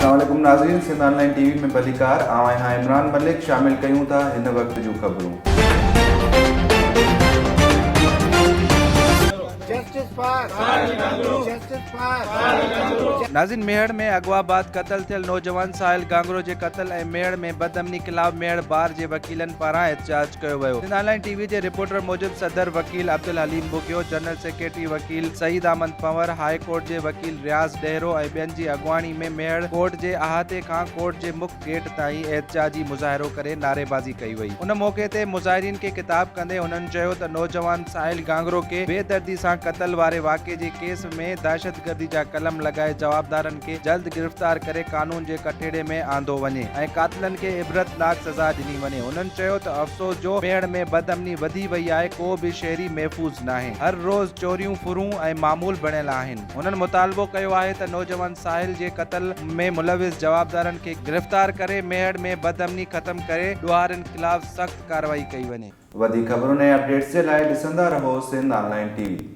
السلام عليڪم ناظرين سنڌ آن لائين ٽي وي ۾ ڀليڪار آئون آهيان عمران ملڪ شامل ڪيون ٿا هن وقت جون خبرون. ناظرين ميهڙ ۾ اغوا بعد قتل ٿيل نوجوان ساحل گانگرو جي قتل ۽ ميهڙ ۾ بدامني خلاف ميهڙ بار جي وڪيلن پاران احتجاج ڪيو ويو سنڌ آن لائين ٽي وي جي رپورٽر موجب صدر وڪيل عبدالحليم ٻگهيو جنرل سيڪريٽري وڪيل سعيد احمد پنهور هاء ڪورٽ جي وڪيل رياض ڏهرو ۽ ٻين جي اڳواڻي ۾ ميهڙ ڪورٽ جي احاطي کان ڪورٽ جي مک گيٽ تائين احتجاجي مظاهرو ڪري نعريبازي ڪئي وئي. ان موقعي تي مظاهرين کي خطاب ڪندي هنن چيو ته نوجوان ساحل گانگرو کي بي دردي سان قتل واري واقعي جي ڪيس ۾ دهشتگردي جا قلم لڳائي جوابدارن کي جلد گرفتار ڪري قانون جي ڪٽهڙي ۾ آندو وڃي ۽ قاتلن کي عبرتناڪ سزا ڏني وڃي. هنن چيو ته افسوس جو ميهڙ ۾ بدامني وڌي وئي آهي ڪو به شهري محفوظ ناهي هر روز چوريون ڦرون ۽ معمول بڻيل آهن. هنن مطالبو ڪيو آهي ته نوجوان ساحل جي قتل ۾ ملوث جوابدارن کي گرفتار ڪري ميهڙ ۾ بدامني ختم ڪري ڏوهارين خلاف سخت ڪارروائي ڪئي وڃي. وڌيڪ خبرن ۽ اپڊيٽس جي لاء ڏسندا رهو سنڌ آن لائين ٽي وي.